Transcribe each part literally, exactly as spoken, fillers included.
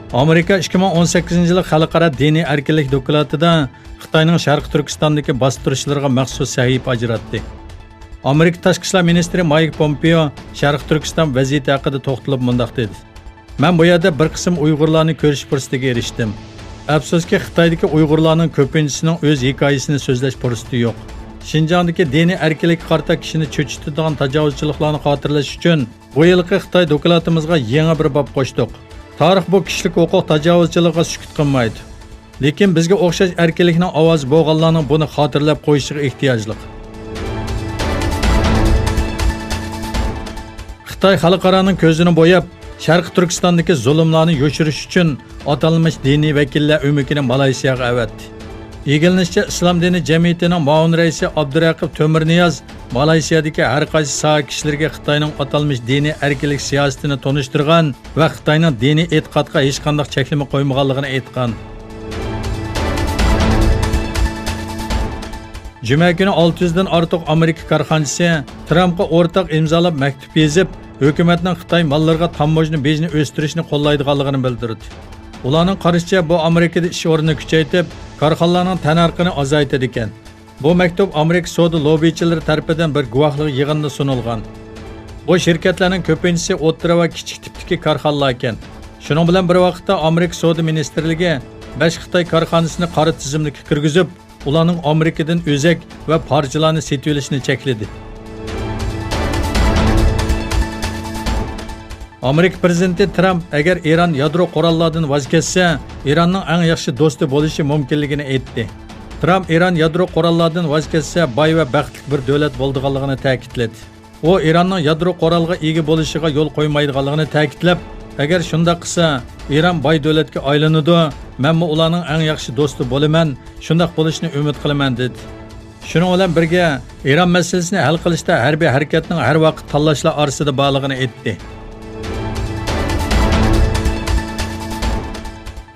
ئامېرىكا ئىككى مىڭ ئون سەككىزىنچى يىلى خەلقئارا دىنىي ئەركىنلىك دوكلاتىدا خىتاينىڭ شەرقىي تۈركىستاندىكى باستۇرۇشلىرىغا مەخسۇس سەھىپە ئاجراتتى. ئامېرىكا تاشقى ئىشلار مىنىستىرى مايك پومپېئو شەرقىي تۈركىستان ۋەزىيىتى ھەققىدە توختىلىپ مۇنداق دېدى: مەن بۇ يەردە بىر قىسىم ئۇيغۇرلارنى كۆرۈش پۇرسىتىگە ئېرىشتىم. ئەپسۇسكى، خىتايدىكى ئۇيغۇرلارنىڭ كۆپىنچىسىنىڭ ئۆز ھېكايىسىنى سۆزلەش پۇرسىتى يوق. شىنجاڭدىكى دىنىي ئەركىنلىككە قارىتا كىشىنى چۆچۈتىدىغان تاجاۋۇزچىلىقلارنى خاتىرىلەش ئۈچۈن، بۇ يىلقى خىتاي دوكلاتىمىزغا يېڭى بىر باب قوشتۇق. تارىخ بۇ كىشىلىك ھوقۇق تاجاۋۇزچىلىقىغا سۈكۈت قىلمايدۇ. لېكىن بىزگە ئوخشاش ئەركىنلىكنىڭ ئاۋازى بولغانلارنىڭ بۇنى خاتىرىلەپ قويۇشىغا ئېھتىياجلىق. خىتاي خەلقئارانىڭ كۆزىنى بوياپ، شەرقىي تۈركىستاندىكى زۇلۇملارنى يوشۇرۇش ئۈچۈن ئاتالمىش دىنىي ۋەكىللەر ئۆمىكىنى مالايسىياغا ئەۋەتتى. ئىگىلىنىشىچە، ئىسلام دىنى جەمئىيىتىنىڭ مۇئاۋىن رەئىسى ئابدۇرەقىپ تۆمۈرنىياز مالايسىيادىكى ھەر قايسى ساھە كىشىلىرىگە خىتاينىڭ ئاتالمىش دىنىي ئەركىنلىك سىياسىتىنى تونۇشتۇرغان ۋە خىتاينىڭ دىنىي ئېتىقادقا ھېچقانداق چەكلىمە قويمىغانلىقىنى ئېيتقان. جۈمە كۈنى ئالتە يۈزدىن ئارتۇق ئامېرىكا كارخانىچىسى ترامپقا ئورتاق ئىمزالاپ مەكتۇپ يېزىپ، ھۆكۈمەتنىڭ خىتاي ماللىرىغا تاموژنا بېجىنى ئۆستۈرۈشنى قوللايدىغانلىقىنى بىلدۈردى. ئۇلارنىڭ قارىشىچە، بۇ ئامېرىكىدا ئىش ئورنىنى كۈچەيتىپ، كارخانىلارنىڭ تەننەرخىنى ئازايتىدىكەن. بۇ مەكتۇپ ئامېرىكا سودا لوببىچىلىرى تەرىپىدىن بىر گۇۋاھلىق يىغىنىدا سۇنۇلغان. بۇ شىركەتلەرنىڭ كۆپىنچىسى ئوتتۇرا ۋە كىچىك تىپتىكى كارخانىلاركەن. شۇنىڭ بىلەن بىر ۋاقىتتا، ئامېرىكا سودا مىنىستىرلىكى بەش خىتاي كارخانىسىنى قارا تىزىملىككە كىرگۈزۈپ، ئۇلارنىڭ ئامېرىكىدىن ئۆزەك ۋە پارچىلارنى سېتىۋېلىشىنى چەكلىدى. ئامېرىكا پىرېزىدېنتى ترامپ ئەگەر ئىران يادرو قوراللاردىن ۋاز كەچسە، ئىراننىڭ ئەڭ ياخشى دوستى بولۇشى مۇمكىنلىكىنى ئېيتتى. ترامپ ئىران يادرو قوراللاردىن ۋاز كەچسە، باي ۋە بەختلىك بىر دۆلەت بولىدىغانلىقىنى تەكىتلىدى. ئۇ ئىراننىڭ يادرو قورالغا ئىگە بولۇشىغا يول قويمايدىغانلىقىنى تەكىتلەپ، ئەگەر شۇنداق قىلسا، ئىران باي دۆلەتكە ئايلىنىدۇ، مەنمۇ ئۇلارنىڭ ئەڭ ياخشى دوستى بولىمەن، شۇنداق بولۇشىنى ئۈمىد قىلىمەن، دېدى. شۇنىڭ بىلەن بىرگە، ئىران مەسىلىسىنى ھەل قىلىشتا ھەربىي ھەرىكەتنىڭ ھەر ۋاقىت تاللاشلار ئارىسىدا بارلىقىنى ئېيتتى.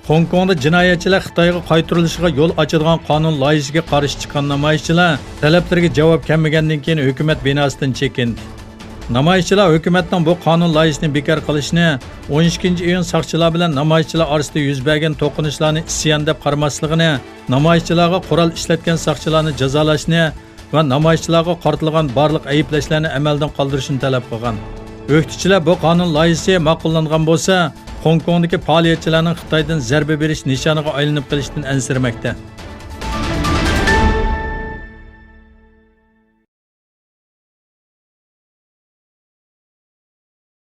خوڭكوڭدا جىنايەتچىلەر خىتايغا قايتۇرۇلۇشىغا يول ئاچىدىغان قانۇن لايىھىسىگە قارشى چىققان نامايىشچىلار تەلەپلىرىگە جاۋاب كەلمىگەندىن كېيىن ھۆكۈمەت بىناسىدىن چېكىندى. نامايىشچىلار ھۆكۈمەتنىڭ بۇ قانۇن لايىھىسىنى بىكار قىلىشنى، ئون ئىككىنچى ئىيۇن ساقچىلار بىلەن نامايىشچىلار ئارىسىدا يۈز بەرگەن توقۇنۇشلارنى ئىسيان دەپ قارىماسلىقىنى، نامايىشچىلارغا قورال ئىشلەتكەن ساقچىلارنى جازالاشنى، ۋە نامايىشچىلارغا قارىتىلغان بارلىق ئەيىبلەشلەرنى ئەمەلدىن قالدۇرۇشنى تەلەپ قىلغان. ئۆكتىچىلەر بۇ قانۇن لايىھىسى ماقۇللانغان بولسا، خوڭكوڭدىكى پائالىيەتچىلەرنىڭ خىتايدىن زەربە بېرىش نىشانىغا ئايلىنىپ قېلىشىدىن ئەنسىرىمەكتە.